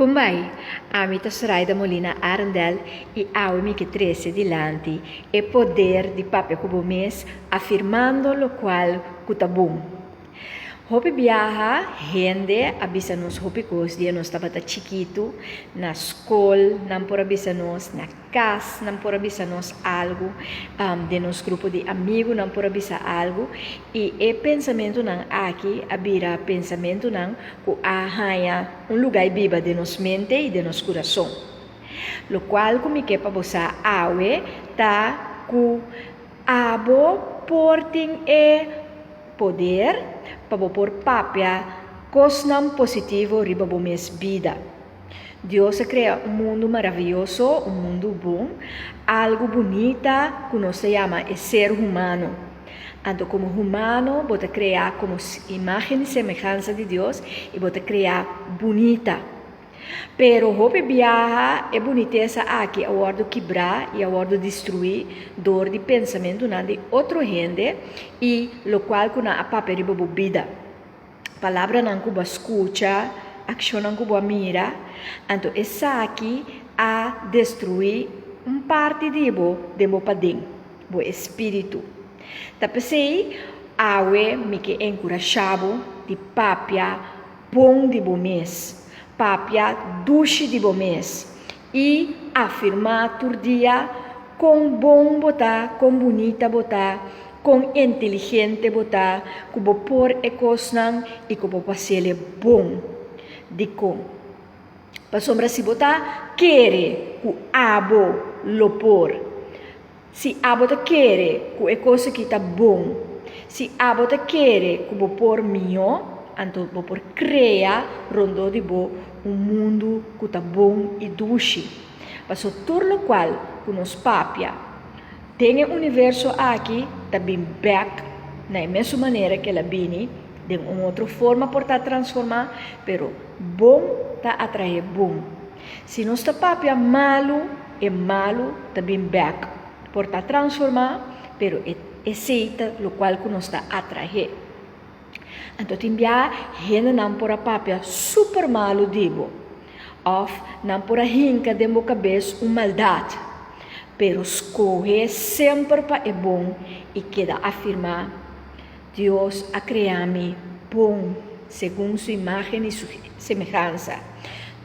Kumbai, ami ta Soraida Molina Arendel i awe mi ke trese dilanti e poder di papia ku bo mes afirmando lokual ku ta bon. Hopi biaha hende a bisa nos hopi kos dia nos tabata chikitu, na skol nan por a bisa nos, na kas nan por a bisa nos algu, den nos grupo di amigu nan por a bisa algu i e pensamentunan aki a bira pensamentunan ku a haña un lugá i biba den nos mente i den nos kurason. Lokual ku mi ke pa bo sa awe ta ku abo por tin e Poder pa bo por papia kosnan positivo riba bo mes bida. Dios a krea un mundu maravioso, un mundu bon, algu bunita ku nos ta yama e ser humano. Anto komo humano bo ta krea komo imágen i semehansa di Dios i bo ta krea bunita. Pero hopi biaha e bunitesa aki a wòrdu kibrá i a wòrdu destruí dor di pensamentunan di otro hende i lokual ku nan a papia riba bo bida. Palabranan ku bo a skucha, akshonnan ku bo a mira, anto esaki a destruí un parti di bo den bo paden, bo espíritu. Ta p'esei awe mi ke enkurashá bo di papia Bon di bo mes, papia dushi di bo mes i afirmá tur dia kon bon bo ta, kon bunita bo ta, kon inteligente bo ta, ku bo por e kosnan i ku bo por hasiel e bon. Dikon? Pasobra si bo ta kere ku abo lo por, Si abo ta kere ku e kos aki ta bon, si abo ta kere ku bo por mihó, anto bo por krea rondó di bo un mundu ku ta bon i dushi. Paso tur lokual ku nos papia den e universo aki ta bin bèk na e mesun manera ku el a bini, den un otro forma por ta transformá, pero bon ta atraé bon. Si nos ta papia malu, e malu ta bin bek. Por ta transformá, pero e esei ta lokual ku nos ta atraé. Anto tin bia hendenan por a papia super malu di bo, òf nan por a hinka den bo kabes un maldat. Pero skohe semper pa e bon i keda afirmá, Dios a krea mi bon segun su imágen i su semehansa.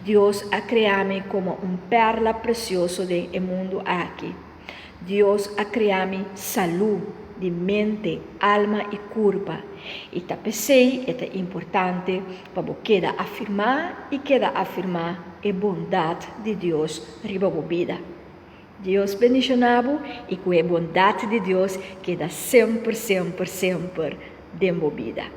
Dios a krea mi komo un pèrla presioso den e mundu aki. Dios a krea mi salú di mente, alma i kurpa. I ta p'esei e ta importante pa bo keda afirmá i keda afirmá e bondat di Dios riba bo bida. Dios bendiciona bo y cu e bondad di Dios keda semper semper semper den bo bida.